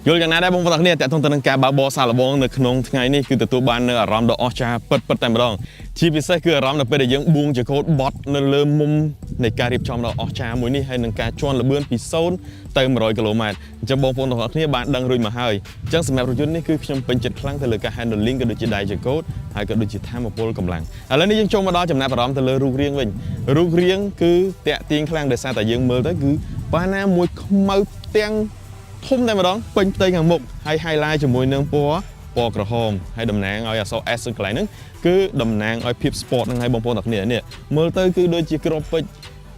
យល់យ៉ាងណាដែរបងប្អូនទាំងគ្នាតាក់ទងទៅនឹងការបើកបរសាកល្បងនៅក្នុងថ្ងៃនេះគឺទទួលបាននៅអារម្មណ៍ដ៏អស្ចារ្យពិតពិតតែម្ដងជាពិសេសគឺអារម្មណ៍នៅពេលដែលយើងបួងចកោតបត់នៅលើមុំនៃការរៀបចំដ៏អស្ចារ្យមួយនេះហើយនឹងការជន់ល្បឿនពី0ទៅ100គីឡូម៉ែត្រអញ្ចឹងបងប្អូនទាំងអស់គ្នាបានដឹងរួចមកហើយអញ្ចឹងសម្រាប់រថយន្តនេះគឺខ្ញុំពេញចិត្តខ្លាំងទៅលើការ handling ក៏ដូចជាដៃចកោតហើយក៏ដូចជាថាមពលកម្លាំងឥឡូវនេះយើងចូលមកដល់ចំណាប់អារម្មណ៍ទៅលើរូបរាងវិញរូបរាងគឺតាក់ទាញខ្លាំងដោយសារតែយើងមើលទៅគឺបាណាមួយខ្មៅផ្ទាំង ធំតែម្ដងពេញផ្ទៃខាងមុខហើយ highlight ជាមួយនឹងពណ៌ពណ៌ក្រហមហើយតំណាងឲ្យអក្សរ S នៅកន្លែងហ្នឹងគឺតំណាងឲ្យភាព sport ហ្នឹងហើយបងប្អូនទាំងគ្នានេះមើលទៅគឺដូចជាក្របពេជ្រ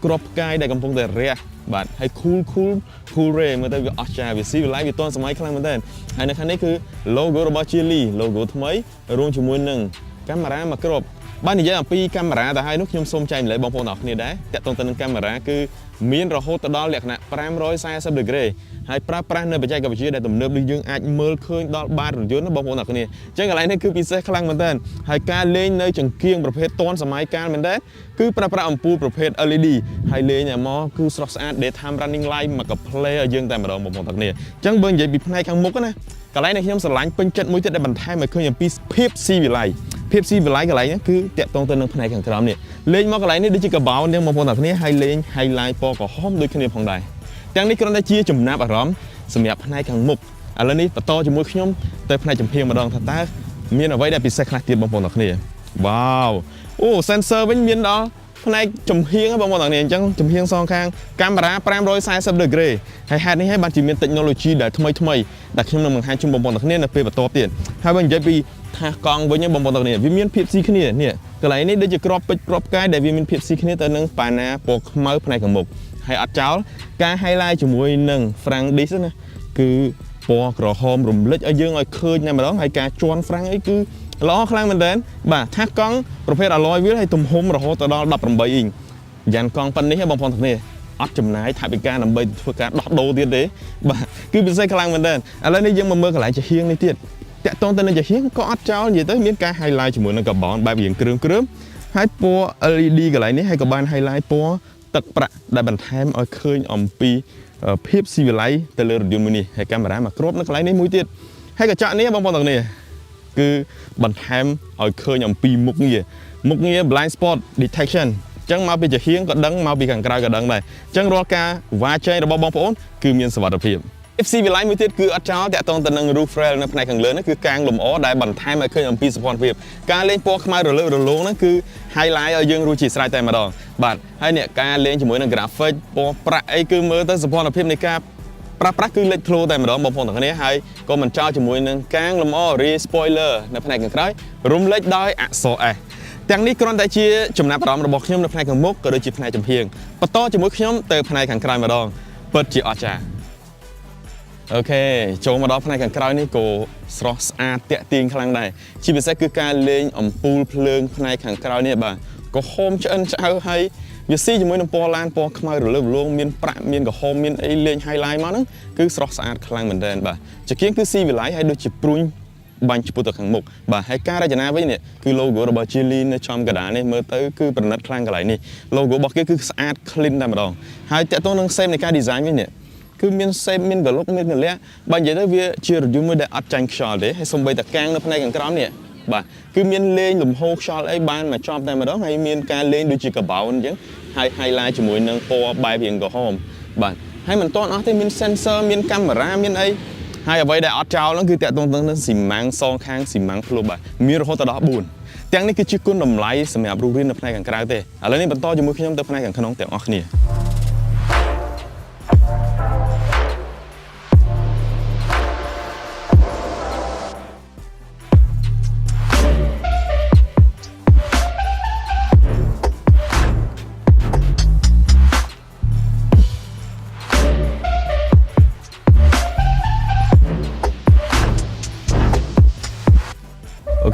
ក្របផ្កាយដែលកំពុងតែរះបាទហើយ cool cool cool ray មើលទៅវាអស្ចារ្យវាស៊ីវិល័យវាទាន់សម័យខ្លាំងមែនទែនហើយនៅខាងនេះគឺ logo របស់ Geely logo ថ្មីរួមជាមួយនឹងកាមេរ៉ាមួយគ្រាប់ បាននិយាយអំពីកាមេរ៉ាទៅហើយនោះខ្ញុំសូមចែករំលែកបងប្អូនទាំងអស់គ្នាដែរតាក់ទងទៅនឹងកាមេរ៉ាគឺមានរហូតទៅដល់លក្ខណៈ540 degree ហើយប្រើប្រាស់នៅបច្ចេកវិទ្យាដែលទំនើបនេះយើងអាចមើលឃើញដល់បាតរថយន្តណាបងប្អូនទាំងអស់គ្នាអញ្ចឹងកន្លែងនេះគឺពិសេសខ្លាំងមែនទែនហើយការលេងនៅចង្គៀងប្រភេទទាន់សម័យកាលមែនទែនគឺប្រើប្រាស់អំពូលប្រភេទ LED ហើយលេងឲ្យមកគឺស្រស់ស្អាត daytime running light មកកា play ឲ្យយើងតែម្ដងបងប្អូនទាំងគ្នាអញ្ចឹងបើនិយាយពីផ្នែកខាងមុខណាកន្លែងនេះខ្ញុំស្រឡាញ់ពេញចិត្តមួយទៀតដែលបន្ថែមឲ្យឃើញអំពីភាពស៊ីវិល័យ ភាពស៊ីវិល័យកន្លែងហ្នឹងគឺតាក់ទងទៅនឹងផ្នែកខាងក្រោមនេះលេងមកកន្លែងនេះដូចជាកបោនទាំងបងប្អូនទាំងគ្នាហើយលេង highlight ពណ៌ក្រហមដូចគ្នាផងដែរទាំងនេះគ្រាន់តែជាចំណាប់អារម្មណ៍សម្រាប់ផ្នែកខាងមុខឥឡូវនេះបន្តជាមួយខ្ញុំទៅផ្នែកចំហៀងម្ដងថាតើមានអ្វីដែលពិសេសខ្លះទៀតបងប្អូនទាំងគ្នាវ៉ាវអូ sensor វិញមានដល់ផ្នែកចំហៀងបងប្អូនទាំងគ្នាអញ្ចឹងចំហៀងសងខាងកាមេរ៉ា540 degree ហើយហេតុនេះហើយបានជាមាន technology ដែលថ្មីថ្មីដែលខ្ញុំនឹងបង្ហាញជូនបងប្អូនទាំងគ្នានៅពេលបន្ទាប់ទៀតហើយបើនិយាយពីថាសកង់វិញបងប្អូនទាំងគ្នាវាមានភាពស៊ីគ្នានេះកន្លែងនេះដូចជាក្របពេជ្រក្របផ្កាយដែលវាមានភាពស៊ីគ្នាទៅនឹងប៉ាណាពណ៌ខ្មៅផ្នែកខាងមុខហើយអត់ចោលការ highlight ជាមួយនឹង front disc ណាគឺពណ៌ក្រហមរំលេចឲ្យយើងឲ្យឃើញតែម្ដងហើយការជន់ front អីគឺល្អខ្លាំងមែនទែនបាទថាសកង់ប្រភេទ alloy wheel ហើយទំហំរហូតទៅដល់18អ៊ីងយ៉ាងកង់ប៉ុណ្នេះបងប្អូនទាំងគ្នាអត់ចំណាយថវិកាដើម្បីធ្វើការដោះដូរទៀតទេបាទគឺពិសេសខ្លាំងមែនទែនឥឡូវនេះយើងមកមើលកន្លែងចំហៀងនេះទៀតតាក់ទងទៅនឹងចំហៀងក៏អត់ចោលនិយាយទៅមានការ highlight ជាមួយនឹងកាបូនបែបរៀងគ្រឿងគ្រឿងហើយពណ៌ LED កន្លែងនេះហើយក៏បាន highlight ពណ៌ទឹកប្រាក់ដែលបន្ថែមឲ្យឃើញអំពីភាពស៊ីវិល័យទៅលើរថយន្តមួយនេះហើយកាមេរ៉ាមកគ្របនៅកន្លែងនេះមួយទៀតហើយកញ្ចក់នេះបងប្អូនទាំងគ្នា គឺបន្ថែមឲ្យឃើញអំពីមុខងារមុខងារ blind spot detection អញ្ចឹងមកពីចំហៀងក៏ដឹងមកពីខាងក្រៅក៏ដឹងដែរអញ្ចឹងរាល់ការវ៉ាចែងរបស់បងប្អូនគឺមានសុវត្ថិភាព FC វិល័យមួយទៀតគឺអត់ចោលតាក់ទងទៅនឹង roof rail នៅផ្នែកខាងលើនេះគឺកាងលម្អដែលបន្ថែមឲ្យឃើញអំពីសោភ័ណភាពការលេងពណ៌ខ្មៅរលើបរលោងហ្នឹងគឺ highlight ឲ្យយើងរួចជាស្រេចតែម្ដងបាទហើយនេះការលេងជាមួយនឹង graphic ពណ៌ប្រាក់អីគឺមើលទៅសោភ័ណភាពនៃការ ប្រាស់ប្រាស់គឺលេចធ្លោតែម្ដងបងប្អូនទាំងគ្នាហើយក៏មិនចោលជាមួយនឹងកាងលម្អ rear spoiler នៅផ្នែកខាងក្រោយរំលេចដោយអក្សរ S ទាំងនេះគ្រាន់តែជាចំណាប់អារម្មណ៍របស់ខ្ញុំនៅផ្នែកខាងមុខក៏ដូចជាផ្នែកចំហៀងបន្តជាមួយខ្ញុំទៅផ្នែកខាងក្រោយម្ដងពិតជាអស្ចារ្យ OK ចូលមកដល់ផ្នែកខាងក្រោយនេះក៏ស្រស់ស្អាតតាក់ទាញខ្លាំងដែរជាពិសេសគឺការលេងអំពូលភ្លើងផ្នែកខាងក្រោយនេះបាទក៏ហូមឆ្អិនឆ្អៅហើយវាស៊ីជាមួយនឹងពណ៌ឡានពណ៌ខ្មៅរលើបរលោងមានប្រាក់មានក្រហមមានអីលេង highlight មកហ្នឹងគឺស្រស់ស្អាតខ្លាំងមែនទែនបាទចង្គៀងគឺស៊ីវិល័យហើយដូចជាព្រួញបាញ់ឆ្ពោះទៅខាងមុខបាទហើយការរចនាវិញនេះគឺ logo របស់ Geely នៅចំកណ្ដាលនេះមើលទៅគឺប្រណិតខ្លាំងកន្លែងនេះ logo របស់គេគឺស្អាត clean តែម្ដងហើយតាក់ទងនឹង shape នៃការ design វិញនេះ គឺមានសេពមានកលុកមានកលៈបើនិយាយទៅវាជារថយន្តមួយដែលអត់ចាញ់ខ្យល់ទេហើយសំបីតកាងនៅផ្នែកខាងក្រោមនេះបាទគឺមានលេងលំហូរខ្យល់អីបានមកចប់តែម្ដងហើយមានការលេងដូចជាកបោនអញ្ចឹងហើយ highlight ជាមួយនឹងពណ៌បែបរៀងក្រហមបាទហើយមិនទាន់អស់ទេមាន sensor មានកាមេរ៉ាមានអីហើយអ្វីដែលអត់ចោលហ្នឹងគឺតាក់ទងទៅនឹងស៊ីម៉ាំងសងខាងស៊ីម៉ាំងភ្លុបបាទមានរហូតដល់4ទាំងនេះគឺជាគុណតម្លៃសម្រាប់រូបរាងនៅផ្នែកខាងក្រៅទេឥឡូវនេះបន្តជាមួយខ្ញុំទៅផ្នែកខាងក្នុងទាំងអស់គ្នា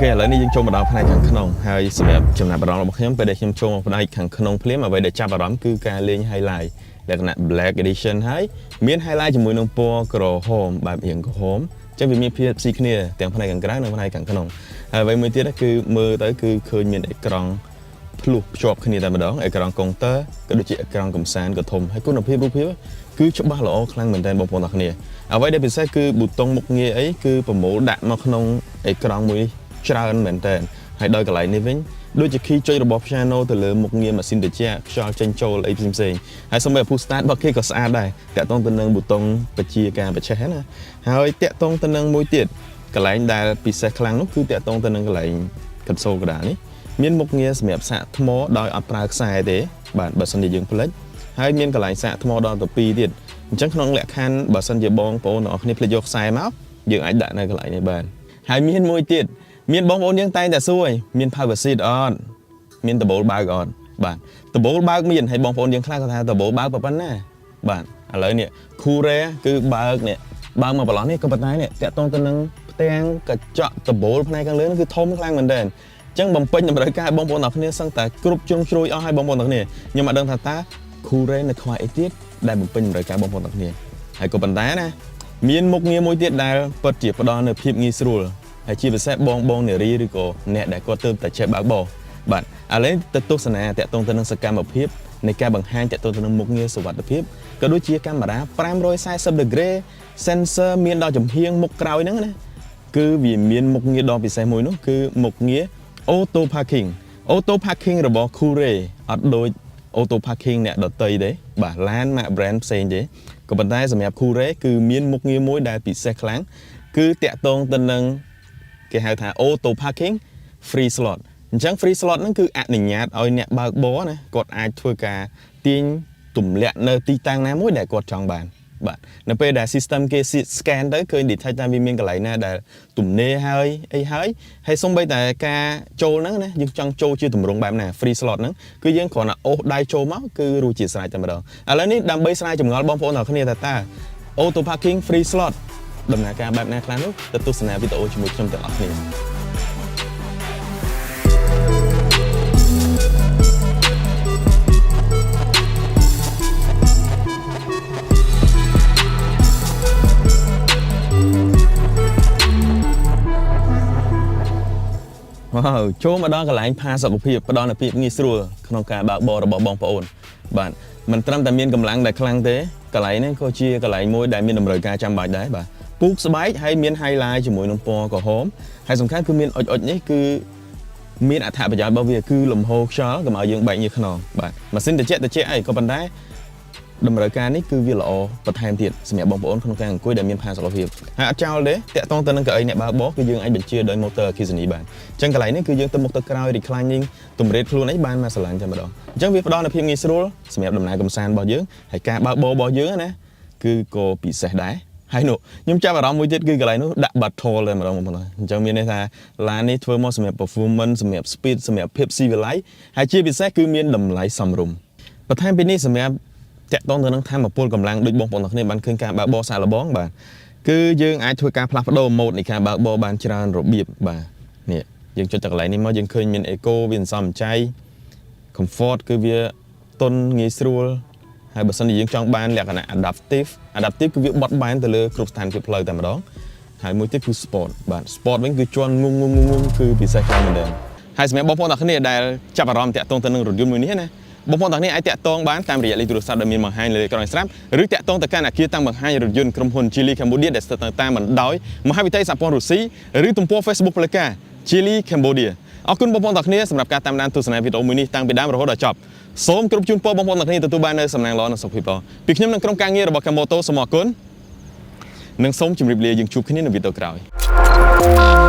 OK ឥឡូវនេះយើងចូលមកដល់ផ្នែកខាងក្នុងហើយសម្រាប់ចំណាប់អារម្មណ៍របស់ខ្ញុំពេលដែលខ្ញុំចូលមកផ្នែកខាងក្នុងភ្លាមអ្វីដែលចាប់អារម្មណ៍គឺការលេង highlight លក្ខណៈ black edition ហើយមាន highlight ជាមួយនឹងពណ៌ក្រហមបែបរៀងក្រហមអញ្ចឹងវាមានភាពស៊ីគ្នាទាំងផ្នែកខាងក្រៅនិងផ្នែកខាងក្នុងហើយអ្វីមួយទៀតគឺមើលទៅគឺឃើញមានអេក្រង់ ភ្លោះភ្ជាប់គ្នាតែម្ដងអេក្រង់កុងទ័រក៏ដូចជាអេក្រង់កំសាន្តក៏ធំហើយគុណភាពរូបភាពគឺច្បាស់ល្អខ្លាំងមែនទែនបងប្អូនទាំងគ្នាអ្វីដែលពិសេសគឺប៊ូតុងមុខងារអីគឺប្រមូលដាក់មកក្នុងអេក្រង់មួយនេះច្រើនមែនទែនហើយដោយកន្លែងនេះវិញដូចជា key ចុចរបស់ piano ទៅលើមុខងារម៉ាស៊ីនត្រជាក់ខ្យល់ចេញចូលអីផ្សេងៗហើយសូម្បី push start របស់គេក៏ស្អាតដែរតាក់ទងទៅនឹងប៊ូតុងបញ្ជាការបច្ចេកណាហើយតាក់ទងទៅនឹងមួយទៀតកន្លែងដែលពិសេសខ្លាំងនោះគឺតាក់ទងទៅនឹងកន្លែង console កណ្ដាលនេះមានមុខងារសម្រាប់សាកថ្មដោយអត់ប្រើខ្សែទេបាទបើសិនជាយើងភ្លេចហើយមានកន្លែងសាកថ្មដល់ទៅ2ទៀតអញ្ចឹងក្នុងលក្ខខណ្ឌបើសិនជាបងប្អូនទាំងអស់គ្នាភ្លេចយកខ្សែមកយើងអាចដាក់នៅកន្លែងនេះបានហើយមានមួយទៀតមានបងប្អូនយើងតែងតែសួរមាន power seat អត់មានដំបូលបើកអត់បាទដំបូលបើកមានហើយបងប្អូនយើងខ្លះគាត់ថាដំបូលបើកប៉ុណ្ណាបាទឥឡូវនេះ Coolray គឺបើកនេះបើកមកប្រឡោះនេះក៏ប៉ុន្តែនេះតាក់ទងទៅនឹងផ្ទាំងកញ្ចក់ដំបូលផ្នែកខាងលើនេះគឺធំខ្លាំងមែនទែនអញ្ចឹងបំពេញតម្រូវការបងប្អូនទាំងគ្នាសឹងតែគ្រប់ជ្រុងជ្រោយអស់ហើយបងប្អូនទាំងគ្នាខ្ញុំអត់ដឹងថាតើ Coolray នៅខ្វះអីទៀតដែលបំពេញតម្រូវការបងប្អូនទាំងគ្នាហើយក៏ប៉ុន្តែណាមានមុខងារមួយទៀតដែលពិតជាផ្ដល់នូវភាពងាយស្រួលហើយជាពិសេសបងបងនារីឬក៏អ្នកដែលគាត់ទើបតែចេះបើកបរបាទឥឡូវទៅទស្សនាតាក់ទងទៅនឹងសកម្មភាពនៃការបង្ហាញតាក់ទងទៅនឹងមុខងារសុវត្ថិភាពក៏ដូចជាកាមេរ៉ា540 degree sensor មានដល់ចំហៀងមុខក្រោយហ្នឹងណាគឺវាមានមុខងារដ៏ពិសេសមួយនោះគឺមុខងារ auto parking auto parking របស់ Coolray អត់ដូច auto parking អ្នកដទៃទេបាទឡានម៉ាក brand ផ្សេងទេក៏ប៉ុន្តែសម្រាប់ Coolray គឺមានមុខងារមួយដែលពិសេសខ្លាំងគឺតាក់ទងទៅនឹងគេហៅថា auto parking free slot អញ្ចឹង free slot ហ្នឹងគឺអនុញ្ញាតឲ្យអ្នកបើកបរណាគាត់អាចធ្វើការទាញទម្លាក់នៅទីតាំងណាមួយដែលគាត់ចង់បានបាទនៅពេលដែល system គេ scan ទៅឃើញ detect ថាវាមានកន្លែងណាដែលទំនេរហើយអីហើយហើយសូម្បីតែការចូលហ្នឹងណាយើងចង់ចូលជាទម្រង់បែបណា free slot ហ្នឹងគឺយើងគ្រាន់តែអូសដៃចូលមកគឺរួចជាស្រេចតែម្ដងឥឡូវនេះដើម្បីស្រាយចម្ងល់បងប្អូនទាំងគ្នាថាតើ auto parking free slot ដំណើរការបែបណាខ្លះនោះទៅទស្សនាវីដេអូជាមួយខ្ញុំទាំងអស់គ្នា វ៉ាវចូលមកដល់កន្លែងផាសុខភាពផ្ដល់នូវភាពងាយស្រួលក្នុងការបើកបររបស់បងប្អូនបាទមិនត្រឹមតែមានកម្លាំងដែលខ្លាំងទេកន្លែងនេះក៏ជាកន្លែងមួយដែលមានតម្រូវការចាំបាច់ដែរបាទពូកស្បែកហើយមាន highlight ជាមួយនឹងពណ៌ក្រហមហើយសំខាន់គឺមានអុចអុចនេះគឺមានអត្ថប្រយោជន៍របស់វាគឺលំហូរខ្យល់កុំឲ្យយើងបែកញើសខ្នងបាទម៉ាស៊ីនត្រជាក់ត្រជាក់អីក៏ប៉ុន្តែ តម្រូវការនេះគឺវាល្អបន្ថែមទៀតសម្រាប់បងប្អូនក្នុងការអង្គុយដែលមានផាសុកភាពហើយអត់ចោលទេតាក់ទងទៅនឹងកៅអីអ្នកបើកបរគឺយើងអាចបញ្ជាដោយ motor អគ្គិសនីបានអញ្ចឹងកន្លែងនេះគឺយើងទៅមុខទៅក្រោយ reclining តម្រេតខ្លួនអីបានមកស្រឡាញ់តែម្ដងអញ្ចឹងវាផ្ដល់នូវភាពងាយស្រួលសម្រាប់ដំណើរកម្សាន្តរបស់យើងហើយការបើកបររបស់យើងណាគឺក៏ពិសេសដែរហើយនោះខ្ញុំចាប់អារម្មណ៍មួយទៀតគឺកន្លែងនោះដាក់ battle តែម្ដងបងប្អូនអញ្ចឹងមានន័យថាឡាននេះធ្វើមកសម្រាប់ performance សម្រាប់ speed សម្រាប់ភាពស៊ីវិល័យហើយជាពិសេសគឺមានតម្លៃសមរម្យបន្ថែមពីនេះសម្រាប់ តាក់ទងទៅនឹងធម៌ពលកម្លាំងដូចបងប្អូនទាំងគ្នាបានឃើញការបើកបរសាកល្បងបាទគឺយើងអាចធ្វើការផ្លាស់ប្ដូរម៉ូដនៃការបើកបរបានច្រើនរបៀបបាទនេះយើងចុចទៅកន្លែងនេះមកយើងឃើញមាន eco វាសន្សំចៃ comfort គឺវាទន់ងាយស្រួលហើយបើសិនជាយើងចង់បានលក្ខណៈ adaptive adaptive គឺវាបត់បែនទៅលើគ្រប់ស្ថានភាពផ្លូវតែម្ដងហើយមួយទៀតគឺ sport បាទ sport វិញគឺជន់ងងងងងគឺពិសេសខ្លាំងមែនទែនហើយសម្រាប់បងប្អូនទាំងគ្នាដែលចាប់អារម្មណ៍តាក់ទងទៅនឹងរថយន្តមួយនេះណាបងប្អូនទាំងគ្នាអាចតាក់ទងបានតាមរយៈលេខទូរស័ព្ទដែលមានបង្ហាញលើអេក្រង់ស្រាប់ឬតាក់ទងទៅកាន់អគារតាំងបង្ហាញរថយន្តក្រុមហ៊ុន Geely Cambodia ដែលស្ថិតនៅតាមបណ្ដោយមហាវិថីសហព័ន្ធរុស្ស៊ីឬទំព័រ Facebook ផ្លូវការ Geely Cambodia អរគុណបងប្អូនទាំងគ្នាសម្រាប់ការតាមដានទស្សនាវីដេអូមួយនេះតាំងពីដើមរហូតដល់ចប់សូមគ្រប់ជូនពរបងប្អូនទាំងគ្នាទទួលបាននូវសំណាងល្អនិងសុខភាពល្អពីខ្ញុំនិងក្រុមការងាររបស់ Kamoto សូមអរគុណនិងសូមជម្រាបលាយើងជួបគ្នានៅវីដេអូក្រោយ។